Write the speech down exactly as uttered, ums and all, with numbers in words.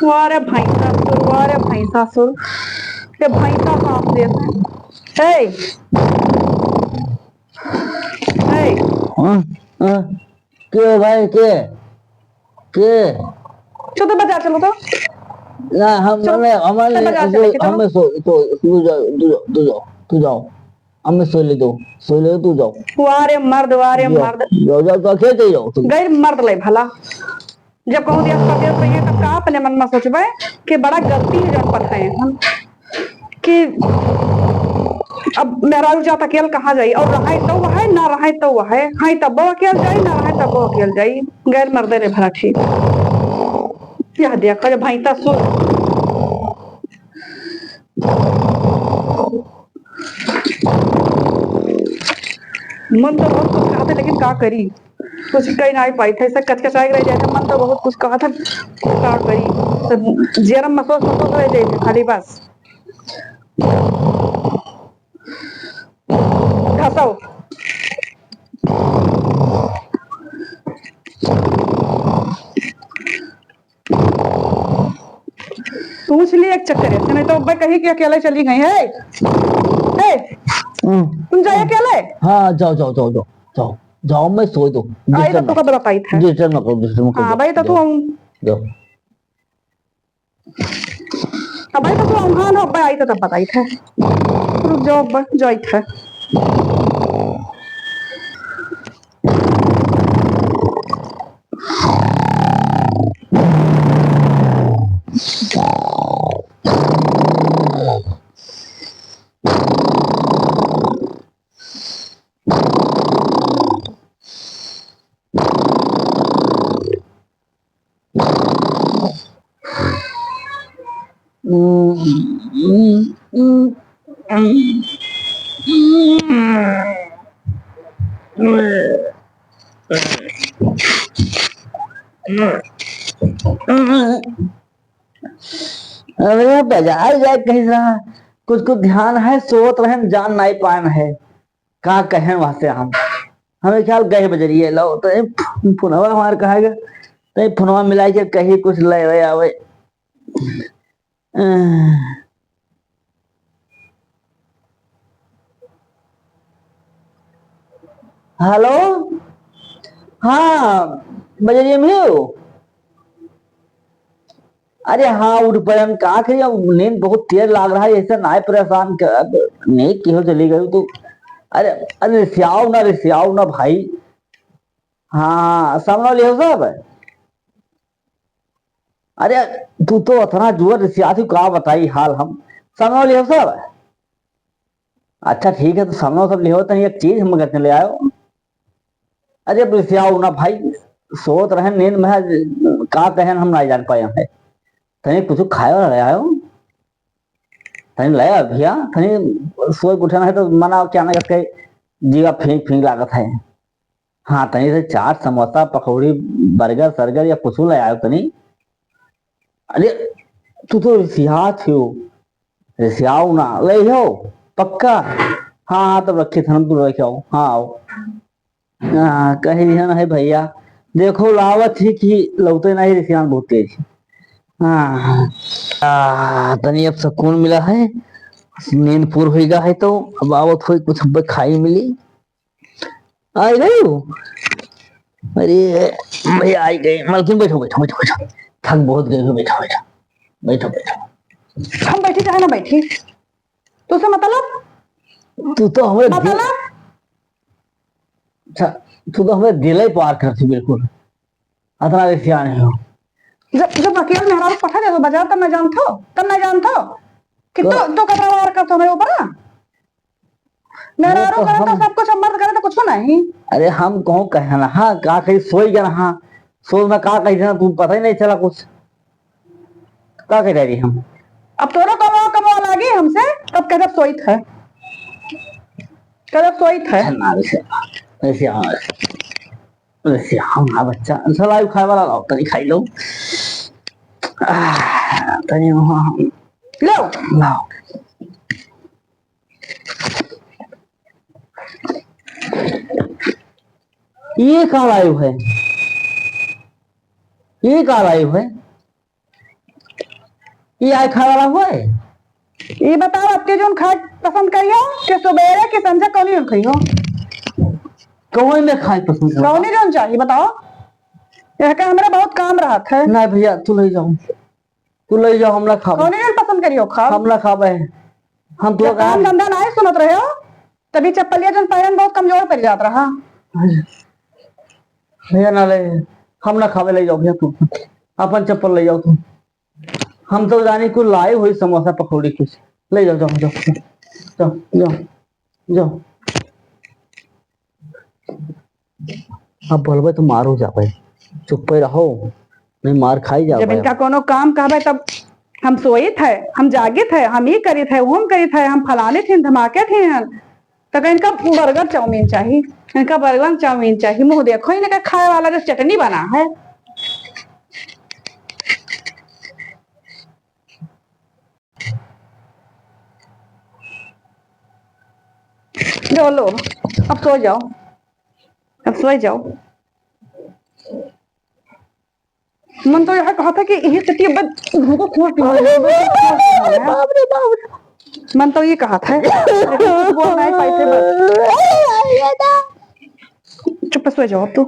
वाह रे भैंसासुर, वाह रे भैंसासुर, ये भैंसा साँप देत है। ए, ए। हाँ, हाँ। के हो भाई, के? के? चलो तो बाजार चलो तो। ना, हम, चलो। हमें, हमें तो नहीं, बाजार हम, चलो, चलो। हमें सो, तो, तू जाओ, तू जाओ, तू जाओ, तू जाओ। हमें सोई ले दो, सोई ले दो, तू जाओ। वाह रे मर्द, वाह रे जाओ, मर्द। जाओ, जाओ, तो अकेले जाओ तुम। गैर मर्द ले भला। जब कहूँ दिया परदेस रहिए, तब का अपने मन में सोचबे कि बड़ा गलती है जौन पठाए हम। कि अब मेहरारू जात अकेल कहाँ जाई, और रहाई तो वह है, ना रहाई तो वह है, हाई तब वो अकेल जाई, ना रहाई तब वो अकेल जाई। गैर मर्दे रे भला ठीक। यह देखो, जब भैंसा सुन। मन तो बहुत कुछ कहत है, लेकिन का करी, कुछ कही नाहीं पाइत है, ऐसा कचकचाए रह जाए, मन तो बहुत कुछ कहत है, का करी, तो जेरम महसूस, महसूस रह जाए खाली बस। घसाओ। पूछ ली एक चक्कर है, नहीं तो अब्बे कही कि अकेले चली गई है। ए, हम्म। तुम जाए अकेले? हाँ, जाओ, जाओ, जाओ, जाओ, जाओ, जाओ, मैं सोई दो। आई तो disturb तू ना, कब बताई था? Disturb ना करो, disturb ना करो, हाँ, भाई, तो तू जाओ। जाओ। अब आई तो तू अम्हान हो, अब आई तो तब बताई था। रुक जाओ, अब जाई था। अरे बाजार जाए कहीं रहा, कुछ कुछ ध्यान है, सोत रहन जान नाई पान है। का कहें वहाँ से हम, हमें ख्याल गए बजरिए लो, तो ये फुनवा हमार कहा गया, तो ये फुनवा मिलाई के कहीं कुछ ले, ले आवे। हेलो, हाँ, बजरिया में हो? अरे हाँ, उठ पड़े, हम का कही, अब नींद बहुत तेज लाग रहा है, ऐसे ना परेशान कर, अब नींद की हो चली गई तो। अरे, अरे, रिसियाओ ना, रिसियाओ ना भाई। हाँ, सामने वाली हो सब। अरे, तू तो अतना जुआ रिसियात ही, का बताई हाल हम। सामने वाली हो सब। अच्छा, ठीक है, तो सामने सब लिहो, तनी एक चीज हम घर से ले आयो। अरे, अब रिसियाओ ना भाई, सोत रहन नींद में है, का कहन हम ना जान पाए हैं। तनी कुछ खायो ना ले आयो, तनी ले आ भैया, तनी सोए के उठन है तो मना क्या ना करके जीवा फींक फींक लागत है। हाँ, तनी से चाट, समोसा, पकौड़ी, बर्गर, सर्गर या कुछ ले आयो तनी। अरे, तू तो रिसियात हो, रिसियाओ ना, ले हो, पक्का? हाँ, हाँ, तब रखी थन, तू लेके आओ, हाँ, आओ। हाँ, कही है ना है भैया, देखो लावत ही कि लौटे नहीं, रिसियान बहुत तेज। हाँ, आ, तनी अब सुकून मिला है, नींद पूर होइगा है तो अब आवत होई कुछ अब खाई मिली। आई गई हो? अरे भैया, आई गई। मलकिन, बैठो, बैठो, बैठो, बैठो। थक बहुत गई हो, बैठो, बैठो। बैठो, बैठो। हम बैठी चाहे ना बैठी, तुझसे मतलब? तू तो हमें दिल, मतलब? अच्छा, तू तो हमें दिल ही पार करती बिल्कुल। अतना रिसियान हो। जब, जब अकेल मेहरारू पठा दे तो बाजार तब ना जानत हो, तब ना जानत हो कि तो, तो, तो कपड़ा वार कर तो हमें ऊपर ना? मेहरारू तो करे तो हम सब कुछ, मर्द करे तो कुछ नहीं। अरे हम कहूँ कहे ना, हाँ, का कही सोई गया ना, हाँ, सोच में का कही ना, तू पता ही नहीं चला कुछ। का कह रही हम? अब तोरो कमाओ, कमाओ लागी हमसे, तब कह दे सोई थे, कह दे सोई थे। ना, वैसे, वैसे, हाँ, वैसे, हाँ, हाँ, बच्चा, सलाई खाए वाला लाओ, तनी खाई लो। आह, तनी वहाँ, लो। लाओ। ये का लायो है? ये का लायो है? ये आय खाए वाला होय? ये बताओ, आपके जौन खाए पसंद करियो कि सुबेरे कि संझा कौनी जौन खइयो? कौन में खाए पसंद करियो? कौनी जौन चाहिए बताओ, यह का हमरा बहुत काम रहत है। नहीं भैया, तू ले जाओ, तू ले जाओ, हम ना खाबे। कौनी जौन पसंद करियो खाब? हम ना खाबे। हम तो जब काम धंधा नहीं सुनत रहे हो, तभी चप्पलिया जौन पहन बहुत कमजोर पड़ जात रहा। भैया ना ले, हम ना खाबे, ले जाओ भैया तू, अपन चप्पल ले जाओ तू। हम तो जानी कुल लाए हुई समोसा पकौड़ी कुछ। ले जाओ, जाओ, जाओ, जाओ, जाओ, जाओ। अब बोलबे तो मार हो जाबे, चुप्पे रहो, नहीं मार खाई जाबे। जब इनका कोनो काम कहबे तब हम सोइत है, हम जागित है, हम ई करित है, वो हम करित है, हम फलाने थे, धमाके थे, तो इनका बर्गर चाउमीन चाही, इनका बर्गर चाउमीन चाही। मुँह देखो इनका खाए वाला जो चटनी बना है। जो लो, अब सो जाओ, अब सो जाओ। मन तो यह कहा था कि यही चट्टी अब भूखो खोल पी। बाप रे, बाप रे। मन तो ये कहा था, लेकिन कुछ बोल नहीं पाई थे बस। चुप, सो जाओ अब तू।